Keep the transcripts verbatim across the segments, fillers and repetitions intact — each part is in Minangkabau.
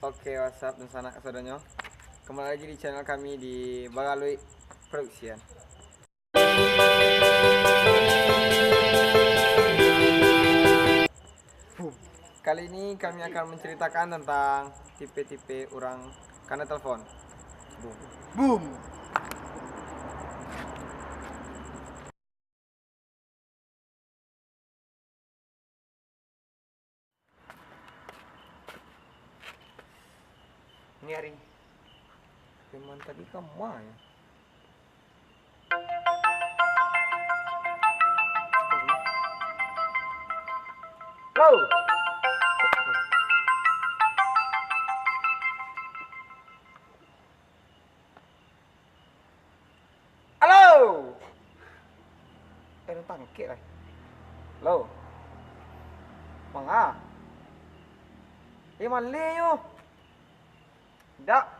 Oke, what's up, dunsanak kasadonyo. Kembali lagi di channel kami di Bagaluik Production. Kali ini kami akan menceritakan tentang tipe-tipe urang kana telepon. Boom. Boom. Ni ari. Teman tadi ka ma yo? Halo. Halo. Eh, tangkek lah. Halo. Manga? Eh, maleh yo. Dak.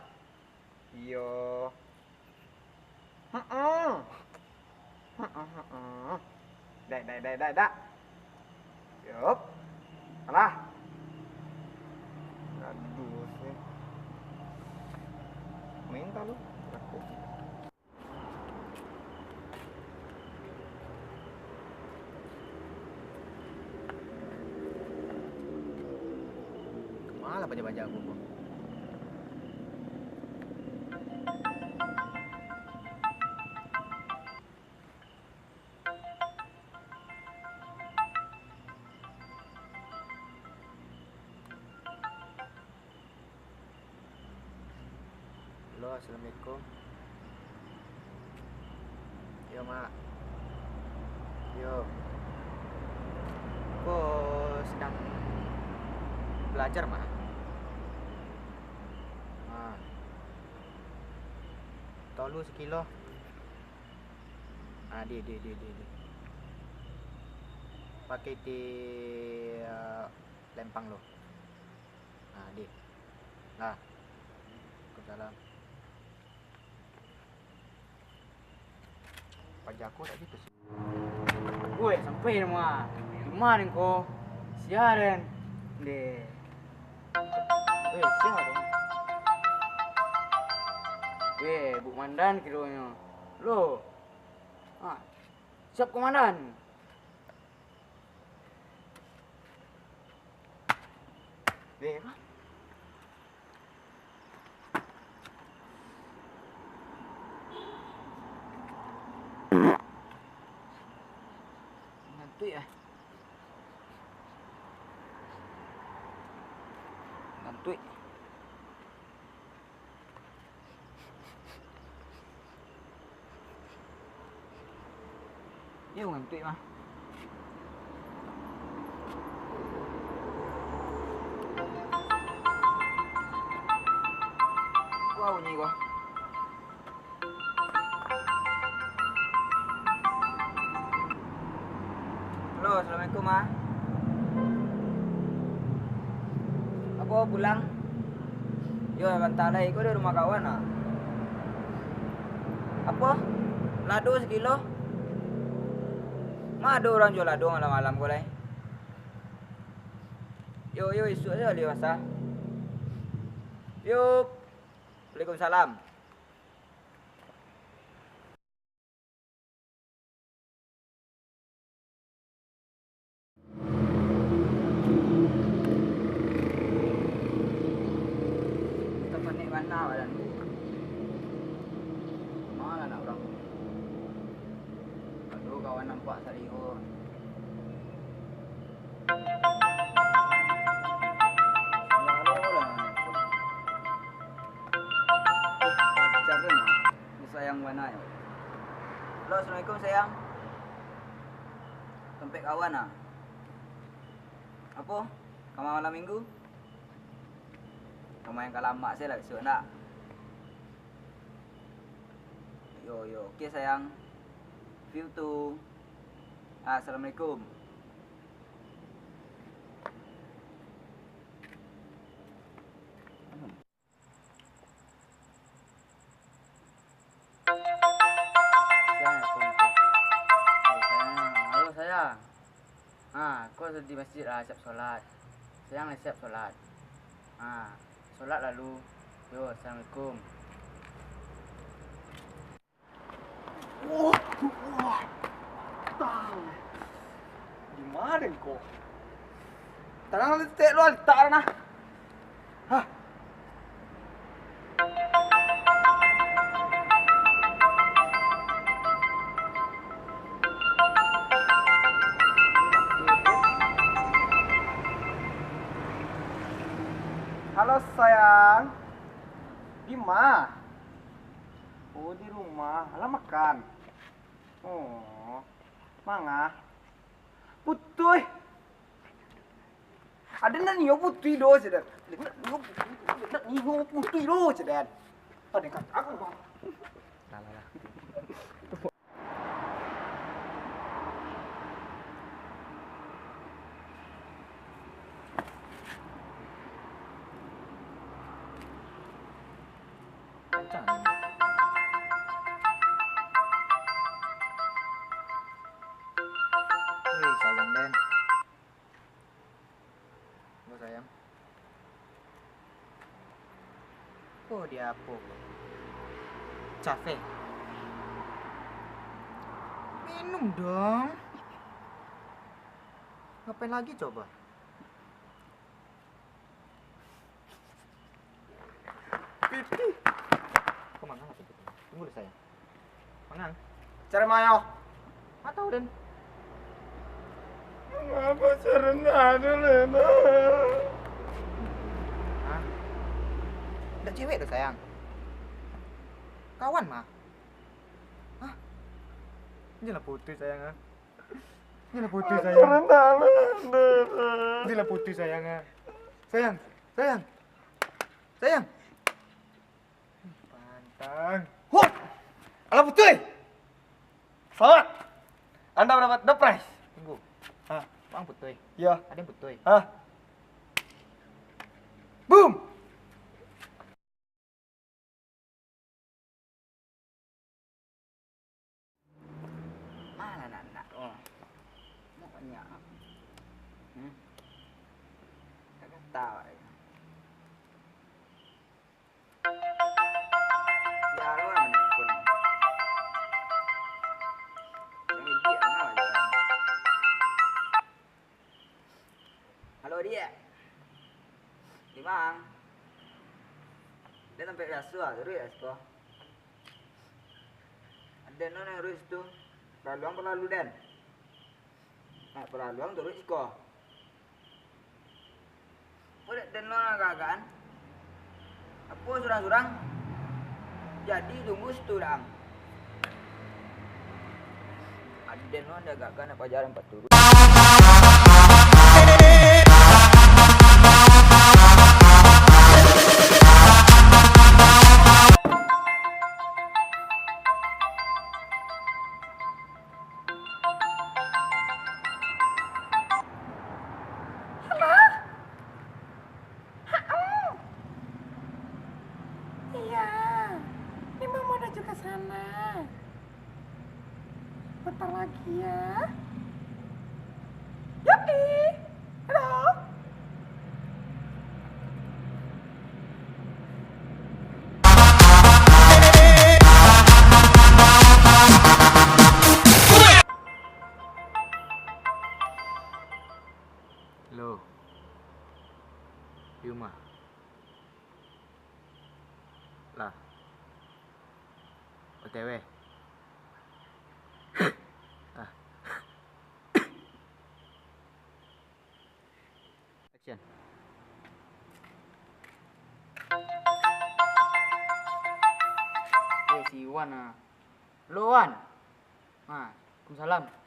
Iyo. Heeh. Heeh, heeh. Dak, dak, dak, dak, dak. Yup. Alah. Aduh, sih. Minta lu. Malah baja-baja aku ko. Halo, assalamualaikum. Yo, Mak. Yo. Ko sadang balajar, Mak. Ha. Tolu sakilo. Ah, di, di, di, di, di. Pakai ti, eh, lempang lo. Ah, di. Nah. Waalaikumsalam. Paja ko tak gitu sih. Woi, sampai rumah. Di mana ko? Sia den. Deh. Weh, sia tu. Weh, Buk Mandan kironyo. Lo. Ha. Siap, Komandan. Weh, apa? Ngantuik ah. Ngantuik. Iyo, ngantuik mah. Wah, bunyi ko. Halo, assalamualaikum, ah. Apo pulang? Yo, sabanta lai, ko di rumah kawan, ah. Apo? Lado sakilo? Ma ado urang jua lado malam-malam ko lai? Yo, yo, isuak se bali puaso. Yo. Waalaikumsalam. Tapanek bana badan tu. Ma lah nak urang tu. Aduh, kawan nampak sarigo. Selalu lah. Pacar tu nah. Ni sayang bana yo. Halo, assalamualaikum, sayang. Tampek kawan ah. Apo? Ka ma malam minggu? Ka main ka lamak se lah bisuak ndak? Yo, yo. Oke, sayang. View tu. Ah, assalamualaikum. Sayang, halo, sayang. Ha, ko di masjid lah siap solat. Sayang lah siap solat. Ha, Sholat lalu. Yo, assalamualaikum. Wah, wah, tang. Di ma den ko? Tanang, letek lo, letak nah. Hah. Halo, sayang. Di ma? Oh, di rumah. Alah, makan? Oh, manga? Putuih. Aden ndak nio putuih doh, cek den. Aden ndak nio putuih, aden ndak nio putuih doh, cek den. Aden kata aku, Bang. Lah, lah, lah. Kencang. Wih, sayang, den. Halo, sayang. Oh, di apo ko? Cafe. Minum dong. Ngapain lagi coba? Piti. Kau mangang apa tu? Tunggu dulu, sayang. Mangang. Cari mayo. Nggak tahu, Den. Manga pacaran ado, Lena? Hah? Ndak cewek tu, sayang. Kawan mah. Hah? Janlah putuih, sayang, ah. Janlah putuih, sayang. Pacaran ado, Lena? Janlah putuih, sayang, ah. Sayang, sayang. Sayang. Pantang. Hop! Alah, putuih. Selamat. Anda mendapat door prize. Tunggu. Hah? Bang putuih. Iya. Ada yang putuih. Hah? Boom. Malah nak, nak. Oh. Nak banyak. Hmm. Tak kata awak lagi. Ya, lo lah manelpon. Yang idiot lah, ya. Halo, Diak. Di ma? Den sampai biaso lah, taruih lah siko. Aden lo nan taruih situ. Paralu ang paralu den. Nak paralu ang taruih siko. Kok dek den lo nan agak-agakan? Apo surang-surang? Jadi tunggu situ dah ang. Aden lo nan diagakkan, nak paja den paturu. Halo? Ha-em. Iya. Ni mau menuju ke sana. Bentar lagi ya. Yoi. Halo. Halo. Di rumah. Lah. O T W. Ah. Action. Eh, si Iwan ah. Lo, Wan. Ah, waalaikumsalam.